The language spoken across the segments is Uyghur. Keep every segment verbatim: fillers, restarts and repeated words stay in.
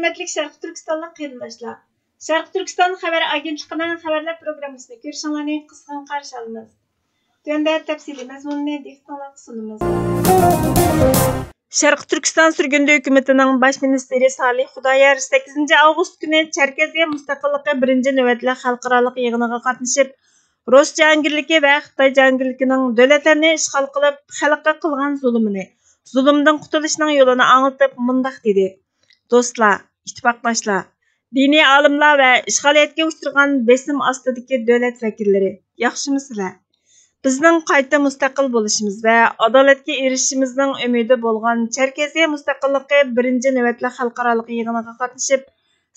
ھۆرمەتلىك شەرقىي تۈركىستانلىق قېرىنداشلار! شەرقىي تۈركىستان خەۋەر ئاگېنتلىقىنىڭ خەۋەرلەر پروگراممىسىنى كۆرۈشۈڭلارنى قىزغىن قارشى ئالىمىز. تۆۋەندە تەپسىلىي مەزمۇننى دىققىتىڭلارغا سۇنىمىز. شەرقىي تۈركىستان سۈرگۈندە ھۆكۈمىتىنىڭ باش مىنىستىرى سالىھ خۇدايار سەككىزىنچى ئاۋغۇست كۈنى چەركەزىيە مۇستەقىللىقى بىرىنچى نۆۋەتلىك خەلقئارالىق يىغىنىغا قاتنىشىپ، رۇس جاھانگىرلىكى ۋە خىتاي جاھانگىرلىكىنىڭ دۆلەتلەرنى ئىشغال قىلىپ، خەلققە قىلغان زۇلۇمىنى، زۇلۇمدىن قۇتۇلۇشنىڭ يولىنى ئاڭلىتىپ مۇنداق دېدى: دوستلار، ئىتتىپاقداشلار، دىنىي ئالىملار ۋە ئىشغالىيەتكە ئۇچرىغان بېسىم ئاستىدىكى دۆلەت ۋەكىللىرى، ياخشىمۇسىلەر؟ بىزنىڭ قايتا مۇستەقىل بولۇشىمىز ۋە ئادالەتكە ئېرىشىشىمىزنىڭ ئۈمىدى بولغان چەركەزىيە مۇستەقىللىقى بىرىنچى نۆۋەتلىك خەلقئارالىق يىغىنىغا قاتنىشىپ،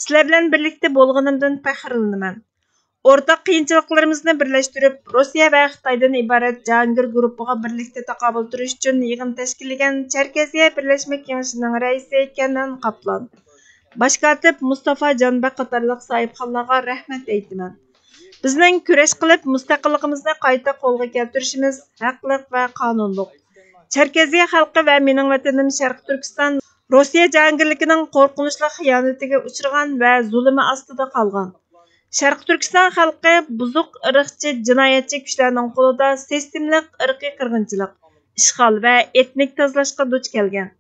سىلەر بىلەن بىرلىكتە بولغىنىمدىن پەخىرلىنىمەن. ئورتاق قىيىنچىلىقلىرىمىزنى بىرلەشتۈرۈپ، روسىيە ۋە خىتايدىن ئىبارەت جاھانگىر گۇرۇپپىغا بىرلىكتە تاقابىل تۇرۇش ئۈچۈن يىغىن تەشكىللىگەن چەركەزىيە بىرلەشمە كېڭىشىنىڭ رەئىسى كەنان قاپلان، باش كاتىپ مۇستافا جانبەك قاتارلىق ساھىبخانلارغا رەھمەت ئېيتىمەن. بىزنىڭ كۈرەش قىلىپ، مۇستەقىللىقىمىزنى قايتا قولغا كەلتۈرۈشىمىز ھەقلىق ۋە قانۇنلۇق. چەركەزىيە خەلقى ۋە مېنىڭ ۋەتىنىم شەرقىي تۈركىستان روسىيە جاھانگىرلىكىنىڭ قورقۇنچلۇق خىيانىتىگە ئۇچرىغان ۋە زۇلۇمى ئاستىدا قالغان. شەرقىي تۈركىستان خەلقى بۇزۇق، ئىرقچى، جىنايەتچى كۈچلەرنىڭ قولىدا سىستېمىلىق ئىرقىي قىرغىنچىلىق، ئىشغال ۋە ئېتنىك تازىلاشقا دۇچ كەلگەن.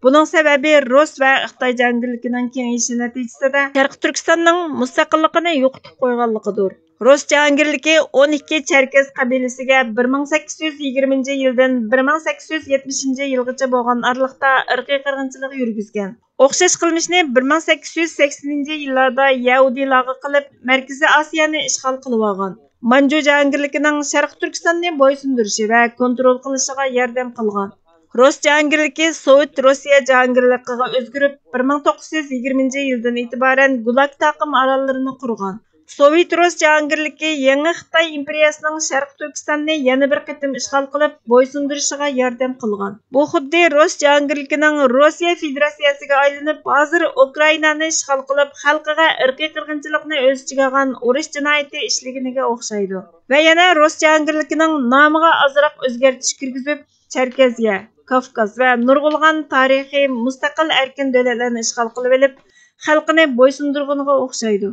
بۇنىڭ سەۋەبى رۇس ۋە خىتاي جاھانگىرلىكىنىڭ كېڭىيىشى نەتىجىسىدە شەرقىي تۈركىستاننىڭ مۇستەقىللىقىنى يوقىتىپ قويغانلىقىدۇر. رۇس جاھانگىرلىكى ئون ئىككى چەركەز قەبىلىسىگە بىر مىڭ سەككىز يۈز يىگىرمىنچى يىلدىن بىر مىڭ سەككىز يۈز يەتمىشىنچى يىلغىچە بولغان ئارىلىقتا ئىرقىي قىرغىنچىلىق يۈرگۈزگەن. ئوخشاش قىلمىشنى بىر مىڭ سەككىز يۈز سەكسىنىنچى يىللاردا يەھۇدىيلارغا قىلىپ، مەركىزىي ئاسىيانى ئىشغال قىلىۋالغان. مانجۇ جاھانگىرلىكىنىڭ شەرقىي تۈركىستاننى بويسۇندۇرۇشى ۋە كونترول قىلىشىغا ياردەم قىلغان. رۇس جاھانگىرلىكى سوۋېت روسىيە جاھانگىرلىقىغا ئۆزگىرىپ، بىر مىڭ توققۇز يۈز يىگىرمىنچى يىلدىن ئېتىبارەن گۇلاگ تاقىم ئاراللىرىنى قۇرغان. سوۋېت رۇس جاھانگىرلىكى يېڭى خىتاي ئىمپېرىيەسىنىڭ شەرقىي تۈركىستاننى يەنە بىر قېتىم ئىشغال قىلىپ، بويسۇندۇرۇشىغا ياردەم قىلغان. بۇ خۇددى رۇس جاھانگىرلىكىنىڭ روسىيە فېدېراتسىيەسىگە ئايلىنىپ، ھازىر ئۇكرائىنانى ئىشغال قىلىپ، خەلقىگە ئىرقىي قىرغىنچىلىقنى ئۆز ئىچىگە ئالغان ئۇرۇش جىنايىتى ئىشلىگىنىگە ئوخشايدۇ. ۋە يەنە رۇس جاھانگىرلىكىنىڭ نامىغا ئازراق ئۆزگەرتىش كىرگۈزۈپ، چەركەزىيە، كاۋكاز ۋە نۇرغۇنلىغان تارىخىي مۇستەقىل ئەركىن دۆلەتلەرنى ئىشغال قىلىۋېلىپ، خەلقىنى بويسۇندۇرغىنىغا ئوخشايدۇ.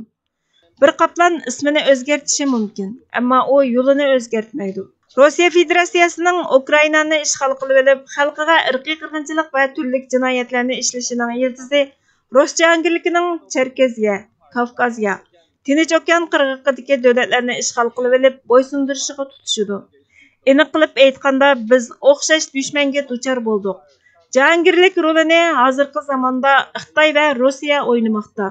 بىر قاپلان ئىسمىنى ئۆزگەرتىشى مۇمكىن، ئەمما ئۇ يولىنى ئۆزگەرتمەيدۇ. روسىيە فېدېراتسىيەسىنىڭ ئۇكرائىنانى ئىشغال قىلىۋېلىپ، خەلقىگە ئىرقىي قىرغىنچىلىق ۋە تۈرلۈك جىنايەتلەرنى ئىشلىشىنىڭ يىلتىزى رۇس جاھانگىرلىكىنىڭ چەركەزىيە، كاۋكازىيە، تىنچ ئوكيان قىرغىقىدىكى دۆلەتلەرنى ئىشغال قىلىۋېلىپ بويسۇندۇرۇشىغا تۇتىشىدۇ. ئېنىق قىلىپ ئېيتقاندا، بىز ئوخشاش دۈشمەنگە دۇچار بولدۇق. جاھانگىرلىك رولىنى ھازىرقى زاماندا خىتاي ۋە روسىيە ئوينىماقتا.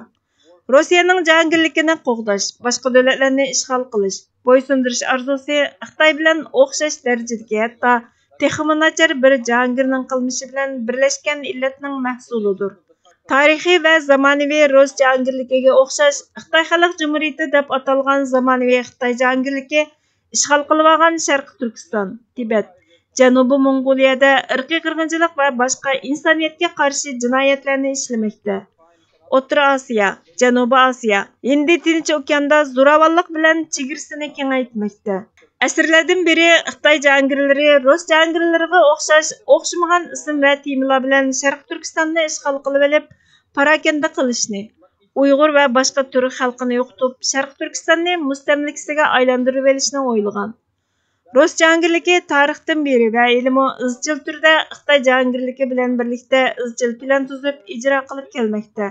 روسىيەنىڭ جاھانگىرلىكىنى قوغداش، باشقا دۆلەتلەرنى ئىشغال قىلىش، بويسۇندۇرۇش ئارزۇسى خىتاي بىلەن ئوخشاش دەرىجىدىكى، ھەتتا تېخىمۇ ناچار بىر جاھانگىرنىڭ قىلمىشى بىلەن بىرلەشكەن ئىللەتنىڭ مەھسۇلىدۇر. تارىخىي ۋە زامانىۋى رۇس جاھانگىرلىكىگە ئوخشاش، خىتاي خەلق جۇمھۇرىيىتى دەپ ئاتالغان زامانىۋى خىتاي جاھانگىرلىكى ئىشغال قىلىۋالغان شەرقىي تۈركىستان، تىبەت، جەنۇبىي موڭغۇلىيەدە ئىرقىي قىرغىنچىلىق ۋە باشقا ئىنسانىيەتكە قارشى جىنايەتلەرنى ئىشلىمەكتە. ئوتتۇرا ئاسىيا، جەنۇبىي ئاسىيا، ھىندى تىنچ ئوكياندا زوراۋانلىق بىلەن چېگرىسىنى كېڭەيتمەكتە. ئەسىرلەردىن بېرى خىتاي جاھانگىرلىرى رۇس جاھانگىرلىرىغا ئوخشاش ئوخشىمىغان ئىسىم ۋە تېمىلار بىلەن شەرقىي تۈركىستاننى ئىشغال قىلىۋېلىپ، پاراكەندە قىلىشنى، ئۇيغۇر ۋە باشقا تۈرك خەلقىنى يوقىتىپ، شەرقىي تۈركىستاننى مۇستەملىكىسىگە ئايلاندۇرۇۋېلىشنى ئويلىغان. رۇس جاھانگىرلىكى تارىختىن بېرى ۋە ھېلىمۇ ئىزچىل تۈردە خىتاي جاھانگىرلىكى بىلەن بىرلىكتە ئىزچىل پىلان تۈزۈپ ئىجرا قىلىپ كەلمەكتە.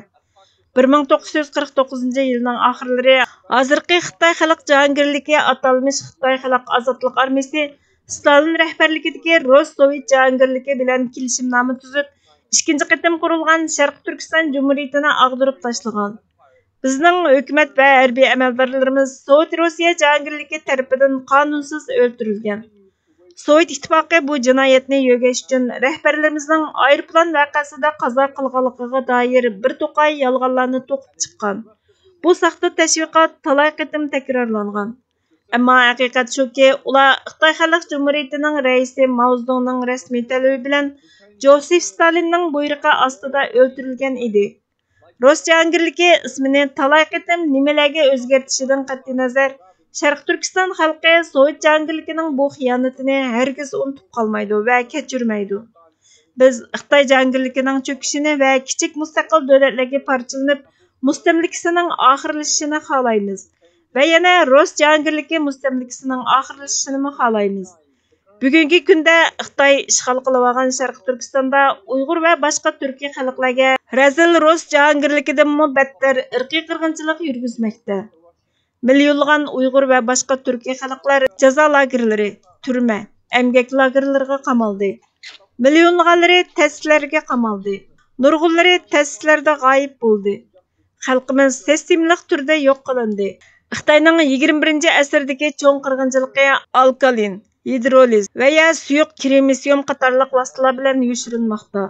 بىر مىڭ توققۇز يۈز قىرىق توققۇزىنچى يىلنىڭ ئاخىرلىرى ھازىرقى خىتاي خەلق جاھانگىرلىكى، ئاتالمىش خىتاي خەلق ئازادلىق ئارمىيىسى، ستالىن رەھبەرلىكىدىكى رۇس سوۋېت جاھانگىرلىكى بىلەن كېلىشىمنامە تۈزۈپ، ئىككىنچى قېتىم قۇرۇلغان شەرقىي تۈركىستان جۇمھۇرىيىتىنى ئاغدۇرۇپ تاشلىغان. بىزنىڭ ھۆكۈمەت ۋە ھەربىي ئەمەلدارلىرىمىز سوۋېت روسىيە جاھانگىرلىكى تەرىپىدىن قانۇنسىز ئۆلتۈرۈلگەن. سوۋېت ئىتتىپاقى بۇ جىنايەتنى يۆگەش ئۈچۈن رەھبەرلىرىمىزنىڭ ئايروپىلان ۋەقەسىدە قازا قىلغانلىقىغا دائىر بىر توقاي يالغانلارنى توقۇپ چىققان. بۇ ساختا تەشۋىقات تالاي قېتىم تەكرارلانغان. ئەمما ھەقىقەت شۇكى، ئۇلار خىتاي خەلق جۇمھۇرىيىتىنىڭ رەئىسى ماۋزېدۇڭنىڭ رەسمىي تەلىپى بىلەن جوسىف ستالىننىڭ بۇيرۇقى ئاستىدا ئۆلتۈرۈلگەن ئىدى. رۇس جاھانگىرلىكى ئىسمىنى تالاي قېتىم نېمىلەرگە ئۆزگەرتىشىدىن قەتئىينەزەر، شەرقىي تۈركىستان خەلقى سوۋېت جاھانگىرلىكىنىڭ بۇ خىيانىتىنى ھەرگىز ئۇنتۇپ قالمايدۇ ۋە كەچۈرمەيدۇ. بىز خىتاي جاھانگىرلىكىنىڭ چۆكۈشىنى ۋە كىچىك مۇستەقىل دۆلەتلەرگە پارچىلىنىپ، مۇستەملىكىسىنىڭ ئاخىرلىشىشىنى خالايمىز ۋە يەنە رۇس جاھانگىرلىكى مۇستەملىكىسىنىڭ ئاخىرلىشىشىنىمۇ خالايمىز. بۈگۈنكى كۈندە خىتاي ئىشغال قىلىۋالغان شەرقىي تۈركىستاندا ئۇيغۇر ۋە باشقا تۈركىي خەلقلەرگە رەزىل رۇس جاھانگىرلىكىدىنمۇ بەتتەر ئىرقىي قىرغىنچىلىق يۈرگۈزمەكتە. مىليونلىغان ئۇيغۇر ۋە باشقا تۈركىي خەلقلەر جازا لاگېرلىرى، تۈرمە، ئەمگەك لاگېرلىرىغا قامالدى. مىليونلىغانلىرى تەسىسلەرگە قامالدى. نۇرغۇنلىرى تەسىسلەردە غايىب بولدى. خەلقىمىز سىستېمىلىق تۈردە يوق قىلىندى. خىتاينىڭ يىگىرمە بىرىنچى ئەسىردىكى چوڭ قىرغىنچىلىقى ئالكالىن، گىدرولىز ۋە يا سۇيۇق كرېمىسىيۇم قاتارلىق ۋاسىتىلەر بىلەن يوشۇرۇنماقتا.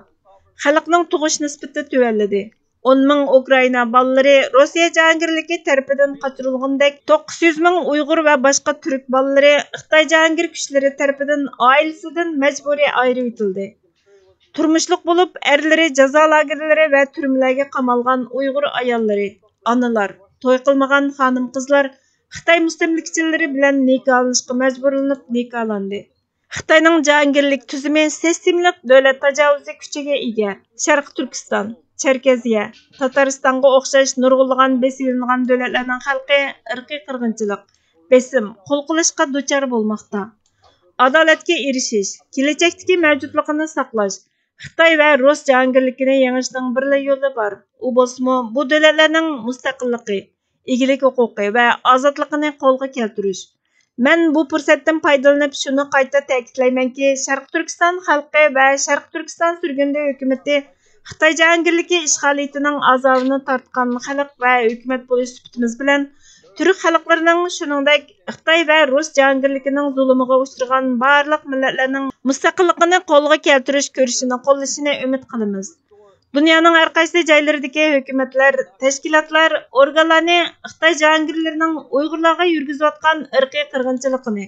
خەلقنىڭ تۇغۇش نىسبىتى تۆۋەنلىدى. ئون مىڭ ئۇكرائىنا بالىلىرى روسىيە جاھانگىرلىكى تەرىپىدىن قاچۇرۇلغىنىدەك، توققۇز يۈز مىڭ ئۇيغۇر ۋە باشقا تۈرك بالىلىرى خىتاي جاھانگىر كۈچلىرى تەرىپىدىن ئائىلىسىدىن مەجبۇرىي ئايرىۋېتىلدى. تۇرمۇشلۇق بولۇپ، ئەرلىرى جازا لاگېرلىرى ۋە تۈرمىلەرگە قامالغان ئۇيغۇر ئاياللىرى، ئانىلار، توي قىلمىغان خانىم-قىزلار خىتاي مۇستەملىكىچىلىرى بىلەن نىكاھلىنىشقا مەجبۇرلىنىپ نىكاھلاندى. خىتاينىڭ جاھانگىرلىك تۈزۈمى سىستېمىلىق دۆلەت تاجاۋۇزى كۈچىگە ئىگە. شەرقىي تۈركىستان، چەركەزىيە، تاتارىستانغا ئوخشاش نۇرغۇنلىغان بېسىۋېلىنغان دۆلەتلەرنىڭ خەلقى ئىرقىي قىرغىنچىلىق، بېسىم، قول قىلىشقا دۇچار بولماقتا. ئادالەتكە ئېرىشىش، كېلەچەكتىكى مەۋجۇتلۇقىنى ساقلاش، خىتاي ۋە رۇس جاھانگىرلىكىنى يېڭىشنىڭ بىرلا يولى بار، ئۇ بولسىمۇ بۇ دۆلەتلەرنىڭ مۇستەقىللىقى، ئىگىلىك ھوقۇقى ۋە ئازادلىقىنى قولغا كەلتۈرۈش. مەن بۇ پۇرسەتتىن پايدىلىنىپ شۇنى قايتا تەكىتلەيمەنكى، شەرقىي تۈركىستان خەلقى ۋە شەرقىي تۈركىستان سۈرگۈندە ھۆكۈمىتى خىتاي جاھانگىرلىكى ئىشغالىيىتىنىڭ ئازابىنى تارتقان خەلق ۋە ھۆكۈمەت بولۇش سۈپىتىمىز بىلەن تۈرك خەلقلىرىنىڭ، شۇنىڭدەك خىتاي ۋە رۇس جاھانگىرلىكىنىڭ زۇلۇمىغا ئۇچرىغان بارلىق مىللەتلەرنىڭ مۇستەقىللىقىنى قولغا كەلتۈرۈش كۈرىشىنى قوللىشىنى ئۈمىد قىلىمىز. دۇنيانىڭ ھەر قايسى جايلىرىدىكى ھۆكۈمەتلەر، تەشكىلاتلار، ئورگانلارنى خىتاي جاھانگىرلىرىنىڭ ئۇيغۇرلارغا يۈرگۈزۈۋاتقان ئىرقىي قىرغىنچىلىقىنى،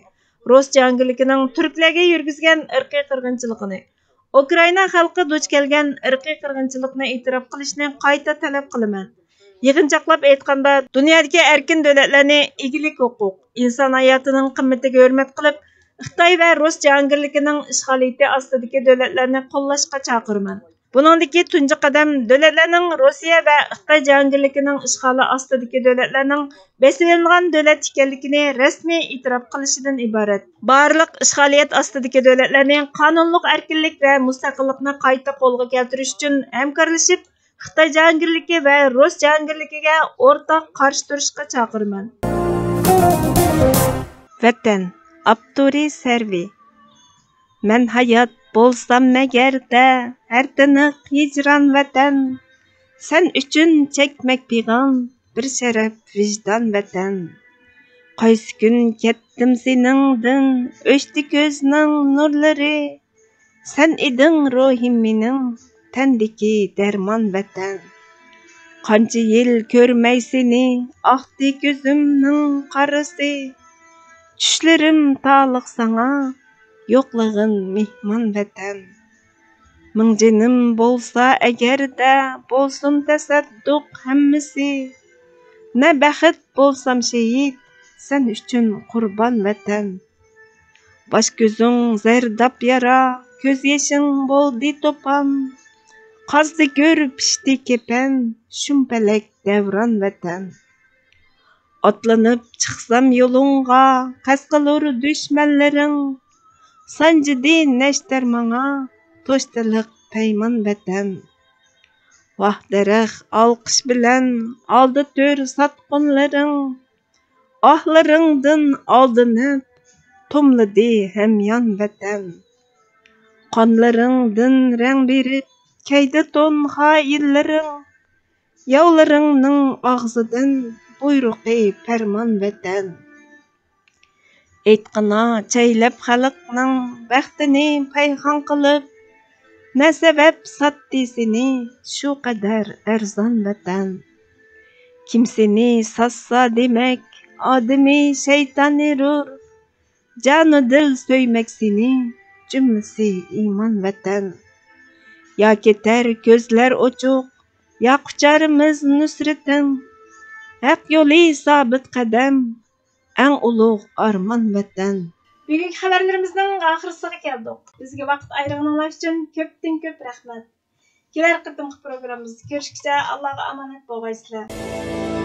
رۇس جاھانگىرلىكىنىڭ تۈركلەرگە يۈرگۈزگەن ئىرقىي قىرغىنچىلىقىنى، ئۇكرائىنا خەلقى دۇچ كەلگەن ئىرقىي قىرغىنچىلىقنى ئېتىراپ قىلىشنى قايتا تەلەپ قىلىمەن. يىغىنچاقلاپ ئېيتقاندا، دۇنيادىكى ئەركىن دۆلەتلەرنى ئىگىلىك ھوقۇق، ئىنسان ھاياتىنىڭ قىممىتىگە ھۆرمەت قىلىپ، خىتاي ۋە رۇس جاھانگىرلىكىنىڭ ئىشغالىيىتى ئاستىدىكى دۆلەتلەرنى قوللاشقا چاقىرىمەن. بۇنىڭدىكى تۇنجى قەدەم دۆلەتلەرنىڭ روسىيە ۋە خىتاي جاھانگىرلىكىنىڭ ئىشغالى ئاستىدىكى دۆلەتلەرنىڭ بېسىۋېلىنغان دۆلەت ئىكەنلىكىنى رەسمىي ئېتىراپ قىلىشىدىن ئىبارەت. بارلىق ئىشغالىيەت ئاستىدىكى دۆلەتلەرنى قانۇنلۇق ئەركىنلىك ۋە مۇستەقىللىقنى قايتا قولغا كەلتۈرۈش ئۈچۈن ھەمكارلىشىپ، خىتاي جاھانگىرلىكى ۋە رۇس جاھانگىرلىكىگە ئورتاق قارشى تۇرۇشقا چاقىرىمەن. ۋەتەن، ئاپتورى سەرۋى. مەن ھايات بولسام مەگەردە، ھەر تىنىق ھىجران ۋەتەن، سەن ئۈچۈن چەكمەك پىغان، بىر شەرەپ ۋىجدان ۋەتەن. قايسى كۈن كەتتىم سېنىڭدىن، ئۆچتى كۆزنىڭ نۇرلىرى، سەن ئىدىڭ روھىم مېنىڭ، تەندىكى دەرمان ۋەتەن. قانچە يىل كۆرمەي سېنى، ئاقتى كۆزۈمنىڭ قارىسى. چۈشلىرىم تالىق ساڭا، يوقلىغىن مېھمان ۋەتەن. مىڭ جېنىم بولسا ئەگەردە، بولسۇن تەسەددۇق ھەممىسى. نە بەخت بولسام شېھىت، سەن ئۈچۈن قۇربان ۋەتەن. باش كۆزۈڭ زەرداب يارا، كۆز يېشىڭ بولدى توپان. قازدى گۆر، پىشتى كېپەن، شۇمپەلەك دەۋران ۋەتەن. ئاتلىنىپ چىقسام يولۇڭغا، قەست قىلۇر دۈشمەنلىرىڭ. سانجىدى نەشتەر ماڭا، توشتىلىق پەيمان ۋەتەن. ۋاھ دەرەخ ئالقىش بىلەن، ئالدى تۆر ساتقۇنلىرىڭ. ئاھلىرىڭدىن ئالدىنىپ، توملىدى ھەميان ۋەتەن. قانلىرىڭدىن رەڭ بېرىپ، كەيدى تون خائىنلىرىڭ. ياۋلىرىڭنىڭ ئاغزىدىن بۇيرۇقى پەرمان ۋەتەن. ئېيتقىنا چەيلەپ خەلقنىڭ بەختىنى پايخان قىلىپ، نە سەۋەب ساتتى سېنى شۇ قەدەر ئەرزان ۋەتەن؟ كىم سېنى ساتسا دېمەك، ئادىمى شەيتانىدۇر. جانۇ دىل سۆيمەك سېنى، جۈملىسى ئىمان ۋەتەن. يا كېتەر كۆزلەر ئوچۇق، يا قۇچارىمىز نۇسرىتىڭ. ھەق يولى سابىت قەدەم، ئەڭ ئۇلۇغ ئارمان ۋەتەن. بۈگۈنكى خەۋەرلىرىمىزنىڭ ئاخىرسىغا كەلدۇق. بىزگە ۋاقىت ئايرىغىنىڭلار ئۈچۈن كۆپتىن كۆپ رەھمەت. كېلەر قېتىمقى پروگراممىمىزدا كۆرۈشكىچە ئاللاغا ئامانەت بولغايسىلەر.